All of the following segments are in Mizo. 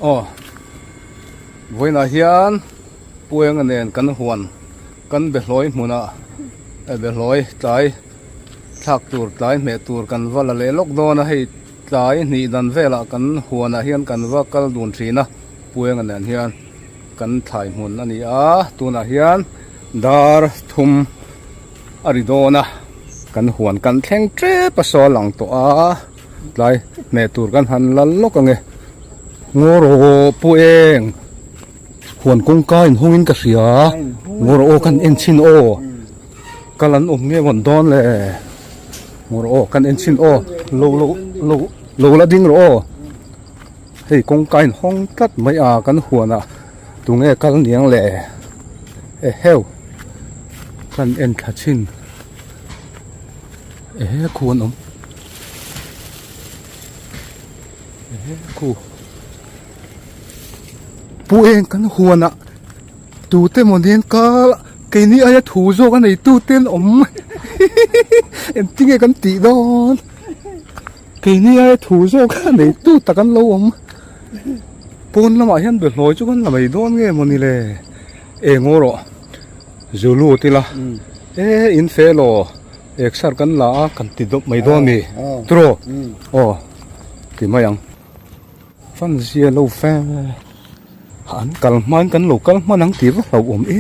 Aw vawiinah hian Puenga nen kan huan kan behlawi hmunah behlawi tlai thlak tur tlai hmeh tur kan va la leh lawk dawn a hei tlai hnih dan velah kan huanah hian kan va kal dun thin a Puenga nen hian kan thlai hmun a ni a tunah hian dar thum a ri dawn a kan huan kan thleng tep a saw lang tawh a tlai hmeh tur kan han la lawk ang e ngaw rawh pu eng huan kawngka in hawng in ka hria ngaw rawh aw kan en chhin aw kal an awm nge mawn dawn le ngaw rawh aw kan en chhin aw lo lo lo lo la ding rawh aw hei kawngka in hawng tlat mai a kan huan ah tunge kal niang le eheu kan en thla chhin ehe khu an awm ehe khu pu eng kan huan ah tute maw nen kal keini aia thu zawk a nei tute an awm engtinge kan tih dawn. Keini aia thu zawk a nei tu tak an lo awm. Pawn lamah hian behlawi chu kan la mai dawn nge mawni le? Eng aw rawh zu lut ila e in fel aw exer kan la a kan ti dawp mai dawn mi tiraw aw ti mai ang. Fan zia lo fe an kal hmain kan lo kal hman ang tih va hlauhawm e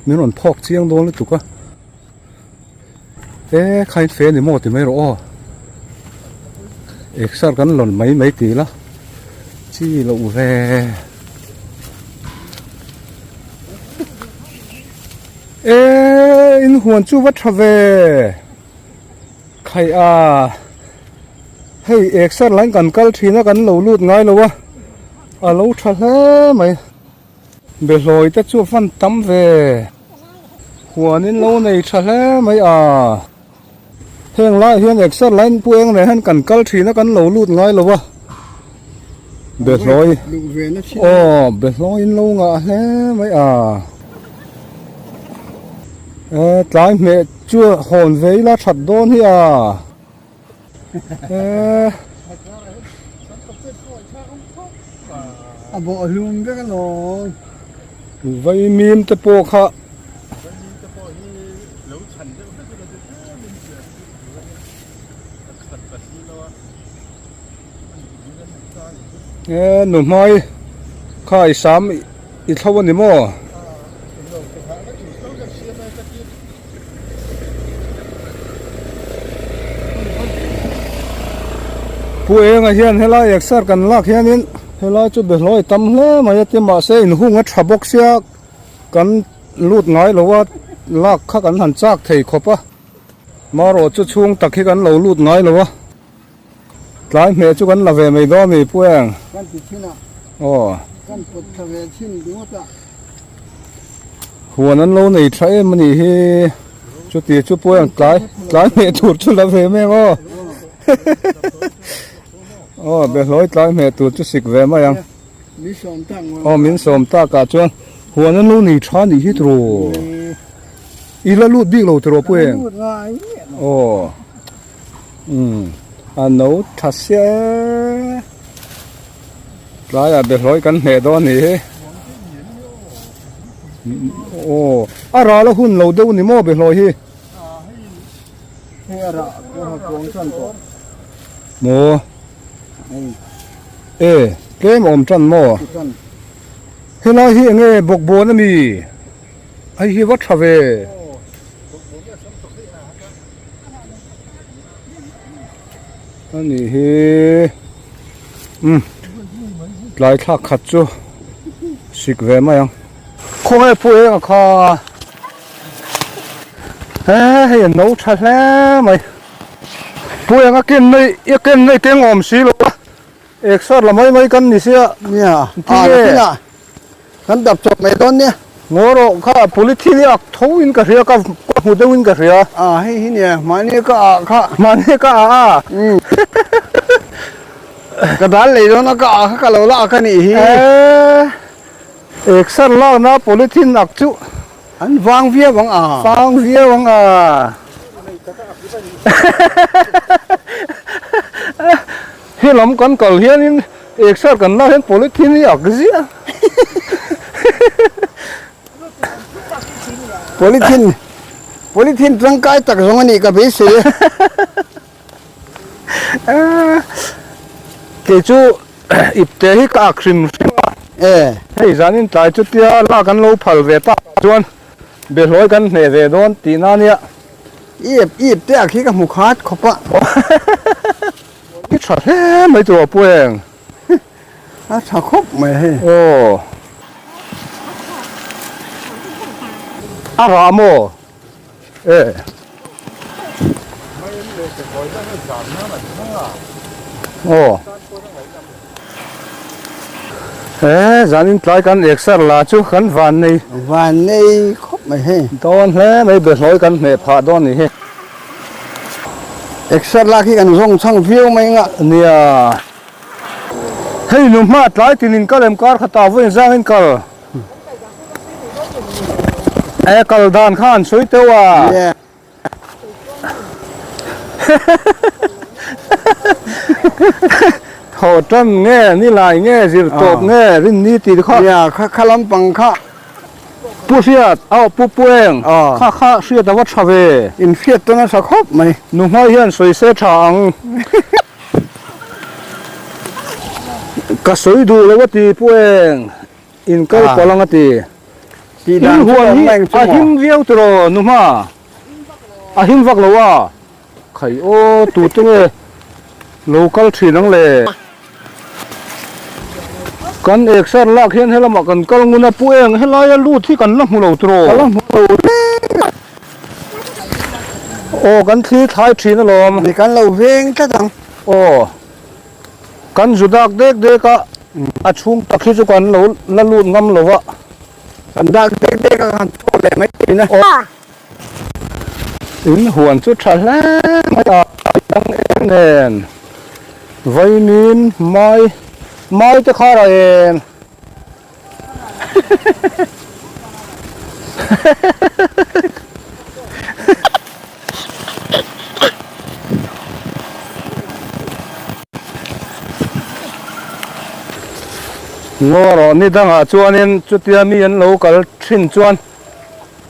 min rawn phawk chiang dawn lutuk a. E khain fe ni maw ti mai rawh aw exer kan lawn mai mai ti la chi loh ve e in huan chu va tha ve khaih a hei exer line kan kal thin a kan lo lut ngai lo a a lo tha hle mai. Behlawi te chu a fan tam ve. Huan in lo nei tha hle mai a. Heng lai hian exer line pu eng reng hian kan kal thin a kan lo lut ngai lo a. Behlawi aw behlawi in lo ngah hle mai a. E tlai hmeh chu hawn ve ila that dawn hi a. A bawh hlum vek alawm. Vaimim te pawh kha. E nu hmai kha i sam i thlo a ni maw? Pu Enga hian helai exer kan lak hianin helai chu behlawi tam hle mai a ti mahse inhung a tha bawk sia kan lut ngai lo a lak kha kan han chak thei khawp a marawh chu chhung tak hi kan lo lut ngai lo a tlai hmeh chu kan la ve mai dawn a ni Pu Eng. Kan ti thin a. Aw. Kan pawt tha ve thin ringawt a. Huan an lo nei tha em a nih hi chuti chu pawh hian tlai tlai hmeh tur chu la ve mek aw aw behlawi tlai hmeh tur chu sik ve mai ang aw min sawm tak ah chuan huan an lo nei tha a nih hi tiraw i la lut bik lo tiraw pawh eng aw umm a no tha sia e. Tlaiah behlawi kan hneh dawn a nih hi. Aw a ral a hun lo deuh ni maw behlawi hi. Hei a rah pawh a kuang tan tawh. Maw. E tlem a awm tan maw. Helai hi enge bawkbawn a mi? Hei hi va tha ve. A nih hi umm tlai thlak khat chu sik ve mai ang khawnge pawh eng a kha he hei a no tha hle mai pu eng a ken nei a ken nei keng awm si lo a exer la mai mai kan ni sia nia a Kan dap chawp mai dawn nia. Ngaw rawh kha polythene hi ak tho in ka hria ka hmu deuh in ka hria. A hei hi nia mahni ka ah kha. Mahni ka ah a. Ka dal lei dawn a ka ah kha ka lo la ak a nih hi. E exer lak na polythene ak chu. An vang viau ang a. Vang viau ang a. He lam kan kal hianin exer kan lak hian polythene hi ak ziah. Polythene polythene tangkai tak zawng a nih ka beisei e. Kei chu ipte hi ka ak hrim hrim a. Hei zanin tlai chutia lak an lo phal ve tak chuan Behlawi kan hneh ve dawn tihna ania. Ip ip te ah khi ka hmu khat khawp a. I tha hle mai tur aw Pueng. A tha khawp mai hei. Aw. A rah maw? E. Aw. He zanin tlai kan exer la chu kan van nei. Van nei khawp mai hei. Dawn hle mai behlawi kan hmeh phah dawn ni hi. Exer lak hi kan zawng chhang viau mai nga. Nia. Hei nu hma tlai tin in kal em kar khatah vawiin zang in kal. E kal dan kha an sawi teuh a. Thaw tan nge ni lai nge zir tawp nge rin ni tih kha. Nia kha kha lampang kha. Pu Hriat aw Pu Pueng kha kha Hriat a va tha ve. In hriat tawn a tha khawp mai. Nu hmai hian sawi se tha ang. Ka sawi duh lo a ti Pu Eng. In kal palh ang a ti. In huan hi a him viau tiraw nu hma? A him vak lo a. Khai aw tute nge lo kal thin ang le. Kan exer lak hian helamah kan kal ngun a pu eng helaia lut hi kan la hmu lo tiraw? Ka la hmu lo reng a. Aw kan thli thlai thin alawm. Ni kan lo veng tlat ang. Aw. Kan zu dak dek dek a, a chhung tak hi chu kan lo la lut ngam lo a. Kan dak dek dek a kan chhuak leh mai thin a. In huan chu tha hle mai a, dang em nen vaimim mai mai te kha ra em. Ngaw rawh ni dangah chuanin chutia mi an lo kal thin chuan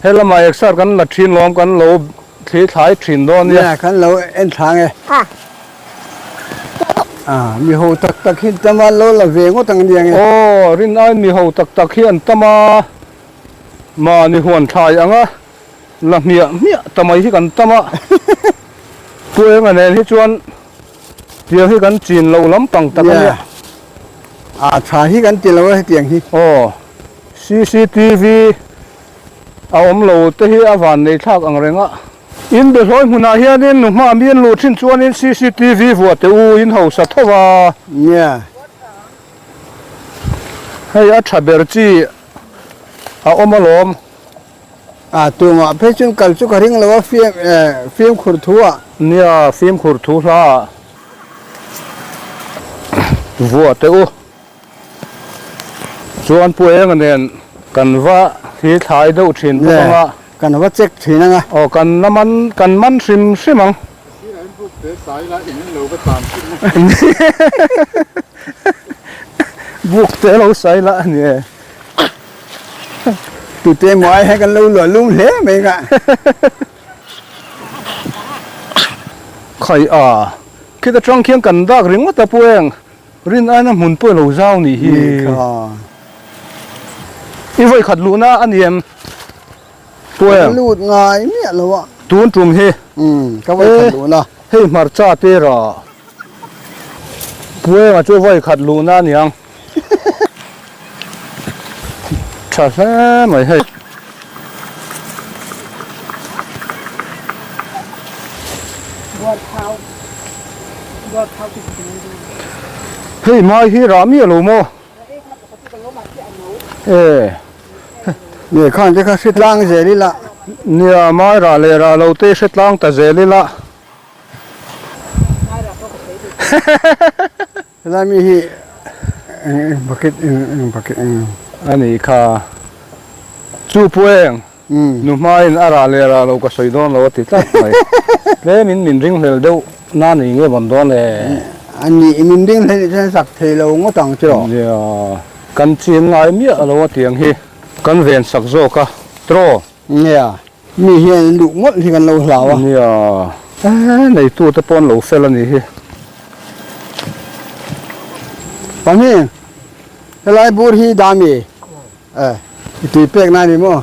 helamah exer kan la thin lawm kan lo thli thlai thin dawn nia. Nia kan lo en thlang e. Ah mi ho tak tak hi tam a lo la ve ngawt ang nia nge. Aw rin aiin mi ho tak tak hi an tam a, mahni huan thlai ang a la hmiah hmiah ta mai hi kan tam a. Pu Enga nen hi chuan tiang hi kan chin lo lampang tak a nia. Ah tha hi kan ti lo a hetiang hi. Aw cctv a awm lo te hi a van nei thlak ang reng a. In behlawi hmunah hianin nu hma mi an luh thin chuanin cctv vuah teh u in hausa tho a. Nia. Hei a tha ber chi a awm alawm. A tumah phei chuan kal chu ka ring lo a fiam fimkhur thu ah. Nia fimkhur thu hla ah vuah teh u. Chuan Pu Enga nen kan va thli thlai deuh thin bawk ang a. Kan va check thin ang a. Aw kan la man kan man hrim hrim ang. Sirah in buk te sai la in lo va tan thin a. Buk te lo sai la a ni e. Tute emaw ai hian kan lo luah lum hle mai ang a. Khai a, khita tang khian kan dak ringawt a Pu Eng. Rin aina hmun pawh ilo zau nih hi. I vawi khat luhna a ni em? Ka lut ngai miah lo a. Tun tum hi. Ka vawi khat luhna. Hei hmarcha te ra. Puenga chu vawi khat luhna a niang. Tha hle mai hei. Hei mai hi rah miah lo maw? E. Nge khan te kha hre tlang zel ila. Nia mai rah leh rah lo te hre tlang ta zel ila. Helai mi hi eng bucket eng bucket eng. A nih kha. Chu pu eng. Nu hmain a rah leh rah lo ka sawi dawn lo a ti tlat mai. Tlemin min ringhlel deuh na nei nge vawn dawn le. A nih min ringhlel nih chuan zak thei lo ngawt ang chu. Nia, kan chin ngai miah lo a tiang hi kan ven sak zawk a tiraw. Nia, mi hian an duh ngawt hi kan lo hlau a. Nia, neitu te pawh an lo fel a nih hi. Pahnih, helai bur hi dami. Eh, i tui pek na ni maw?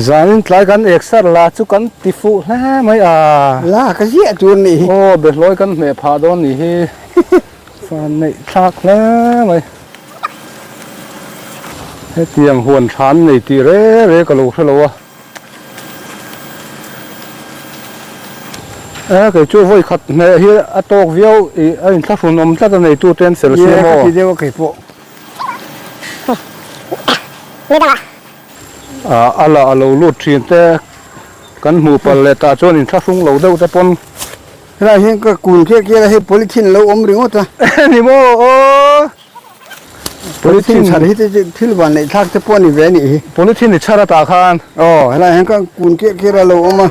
Zanin tlai kan eksar la chu kan ti fuh hle mai a. La ka ziah tur nih hi. Aw, behlawi kan hmeh phah dawn nih hi. Fan neih thlak hle mai. Hetiang huan tha an nei tih re re ka lo hre lo a. E kei chu vawi khat hmeh hi a tawk viau ih a inthlahrun awm tlat a neitu te an fel si maw? Ka ti deuh a kei pawh. Ah a la a lo lut thin te kan hmuh palh leh tah chuan inthlahrung lo deuh te pawn. Helai hian ka kun kiah kiah a hei polythene lo awm ringawt a. Ni maw aw. Polythene chhar hi te chu thil van neih thlak te pawh a ni ve a nih hi. Polythene i chhar atah khan. Aw helai hian ka kun kiah kiah a lo awm a.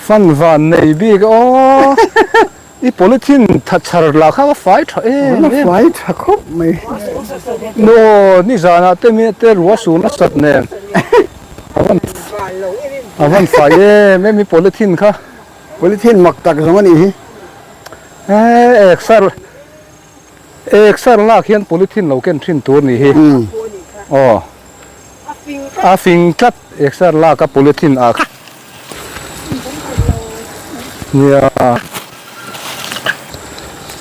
Fan van nei bik aw. I polythene tha chhar lah kha ka fai tha em em. A fai tha khawp mai. Aw nizanah te mi te ruah sur nasat nen. A van fai em em i polythene kha. Polythene mak tak zawng a nih hi. E ek sar ek sar lak hian polythene lo ken thin tur nih hi. Aw a fing tlat ek sar lak a polythene ah nia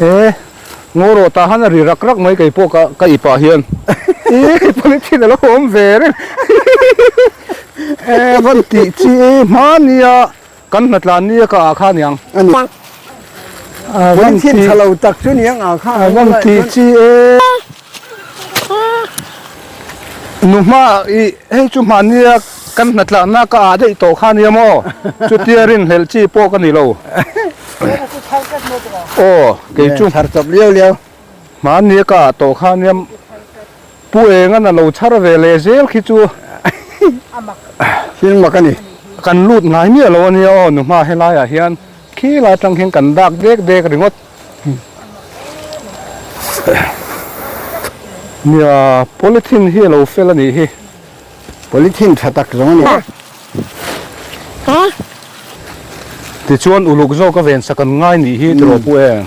e ngaw rawh tah han a ri rak rak mai kei pawh ka ka ip ah hian e polythene a lo awm ve reng e van tih chi hmania Kan hnatlan ni a ka ah kha aniang. A ni. Polythene tha lo tak chu niang ah kha. A van tih chi e. Nu hma i hei chu hmahni a kan hnatlanna ka ah daih tawh kha ania maw? Chutia rinhlelh chi pawh ka ni lo. Aw kei chu. Chhar chawp liau liau. Hmahni a ka ah tawh kha ania Pu Engan a lo chhar ve leh zel khi chu thil mak a ni. Kan lut ngai miah lo a nia aw nu hma helaiah hian khi lai atang hian kan dak dek dek ringawt. Nia polythene hi a lo fel a nih hi. Polythene tha tak zawng a ni. Tichuan uluk zawk a vensak an ngai nih hi tiraw Pu Eng.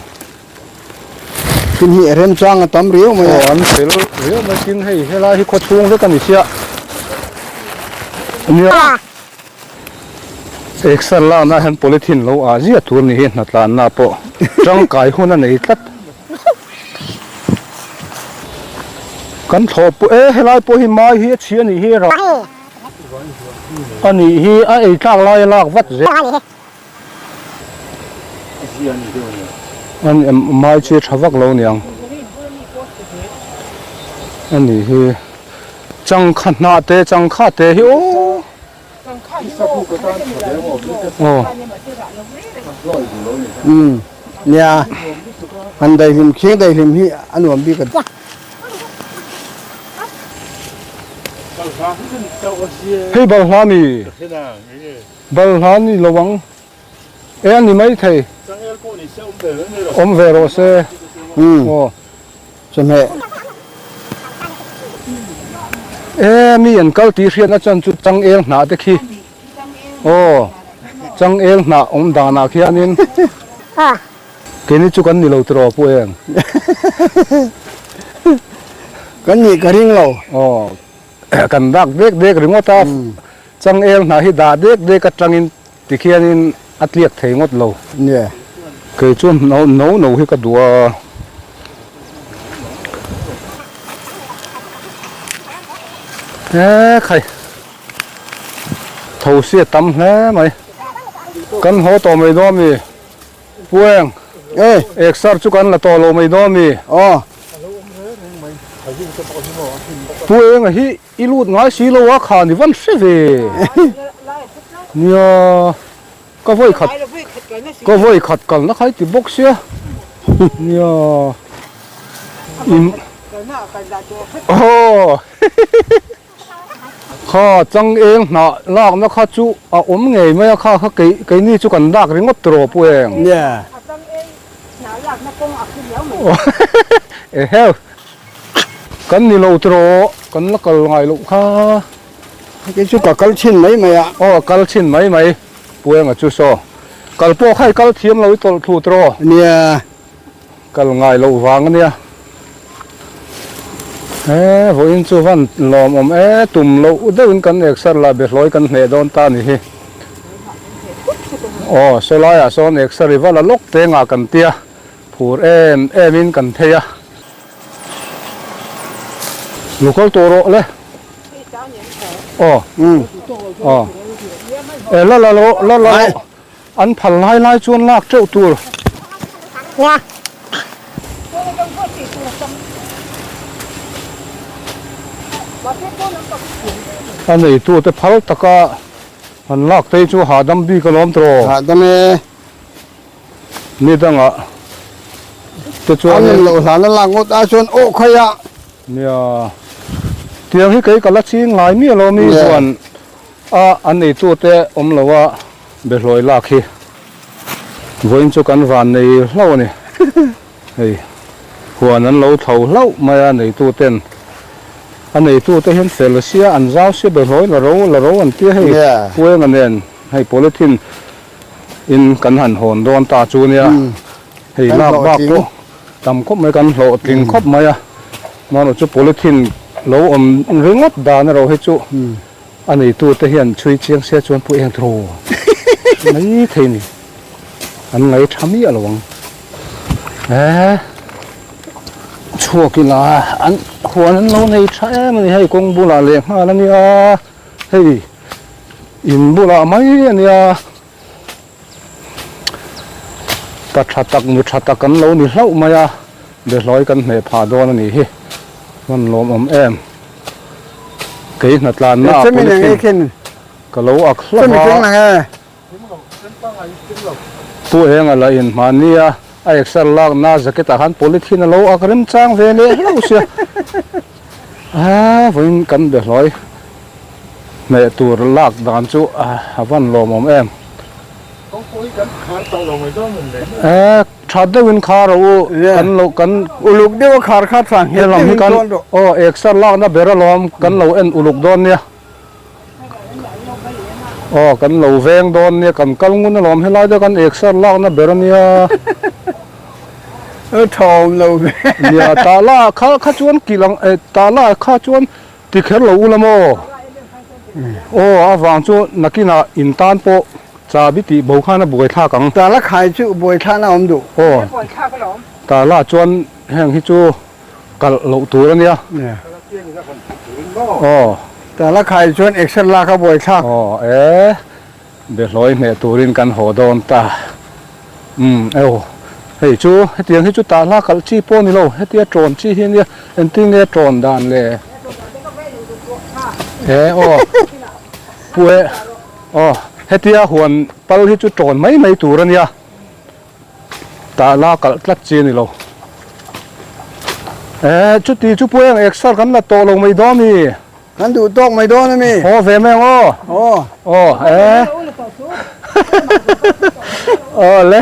Tin hi remchang a tam riau mai a. Aw an fel riau mai tin hei helai hi khaw chhung vek a ni sia. Nia. Exer lakna hian polythene lo ah zia tur ni hi hnatlanna pawh tangkai hun a nei tlat. Kan thlawh pawh e helai pawh hi mai hi a chhi a nih hi rah a nih hi a ei tlak lai a lak vat zel. Mai chu tha vak lo niang a nih hi changkha hnah te changkha te hi aw aw umm nia han daihlim khiang daihlim hi a nuam bik a hei balhla mi. Balhla ni lo ang e a ni maithei. Awm ve rawh se. Aw. Chawhmeh. E mi an kal tih hriatna chuan chu changel hnah te khi. Aw. Changel hnah awm danah khianin. Keini chu kan ni lo tiraw Pu Eng. Kan nih ka ring lo. Aw. Kan dak dek dek ringawt a. Changel hna hi dah dek dek atangin tikhianin a tliak thei ngawt lo. Nia. Kei chuan no no no hi ka duh a. He khai. Tho si a tam hle mai. Kan haw tawh mai dawn mi. Pueng. E. Eksar chu kan la tawh lo mai dawn mi. Aw. Pueng a hi I lut ngai si lo a kha ni van hre ve. Nia ka vawi khat ka vawi khat kalna kha i ti bawk sia. Nia im aw. Kha changeng hnah lakna kha chu a awm ngei mai a, kha kha kei keini chu kan lak ringawt tawh pu eng. Nia. A changeng hnah lakna kawng a khi riau mai. Eheu. Kan ni lo tawh kan la kal ngai loh kha. Kei chu ka kal chhin mai mai a. Aw kal chhin mai mai pu enga chu saw. Kal pawh kha i kal thiam lo i tawlh thlu tawh. Nia. Kal ngai loh vang a nia. He vawiin chu van lawmawm e, tum loh deuhin kan exer la behlawi kan hneh dawn ta a ni hi. Aw saw laiah sawn exer i va la lawk te ngah kan tia, phur em em in kan phei a. Lo kal tawh rawh le. Aw aw e la la lo la la lo. An phal lai lai chuan lak teuh tur. A neitute phal taka han lak te chu hahdam bik alawm tawh. Hahdam e. Ni dangah te chuan. An loh hlan a lak ngawt a chuan aw khawi a. Nia. Tiang hi kei ka la ching ngai miah lo mi chuan a an neitute awm lo a. Behlawi lak hi vawiin chu kan van nei hlauh a ni. Hei huan an lo thlo hlauh mai a neitu ten a neitu te hian fel sia an zau sia behlawi la ro la ro an tia hei puenga nen hei polythene in kan han hawn dawn ta chu nia hei lak bak pawh tam khawp mai kan hlawhtling khawp mai a amaherawhchu chu polythene lo awm ringawt dan erawh hi chu. A neitute hian chhui chiang se chuan pu eng thu mai thei ni. An ngai tha miah lo ang. Eee chhuak ila an huan an lo nei tha em a ni hei kawng bulah leh nghal a nia hei in bulah mai a nia pa tha tak nu tha tak an lo ni hlauh mai a behlawi kan hmeh phah dawn a nih hi hman lawmawm em kei hnatlanna ah polythene ka lo ak hlauh a pu enga lah in hmahni a a exer lakna jacket ah khan polythene a lo ak remchang ve leh hlauh sia aa vawiin kan behlawi. Hmeh tur lak dan chu a van lawmawm em. E tha deuhin khar rawh u kan lo kan uluk deuh a khar kha tha nghet deuhin chuan rawh. Aw exer lakna ber alawm kan lo en uluk dawn nia. Aw kan lo veng dawn nia kan kal ngun alawm helai te kan exer lakna ber ania. Tha awm lo ve. Nia tah kha kha chuan kilh ang e tah lah kha chuan Ti kher lo ula maw? Aw, a vang chu nakinah in tan pawh chabi tih bo khan a buai thlak ang. Tala khai chu buai thlakna a awm duh. Aw, tala chuan heng hi chu kalh loh tur a nia. Aw. Tala khai chuan action lak a buai thlak. Aw, e, behlawi hmeh turin kan haw dawn ta. Umm, aw, hei chu hetiang hi chu tahla kalh chi pawh a ni lo, hetia tawn chi hi a nia, engtin nge tawn dan le? E aw, pu e, aw, hetia huan pal hi chu tawn mai mai tur a nia, tahla kalh tlat chi a ni lo. E, chuti chu pu eng exer kan la tawh lo mai dawn mi? Kan duh tawk mai dawn a mi? Haw ve mai ang aw. Aw. Aw, e. Aw le.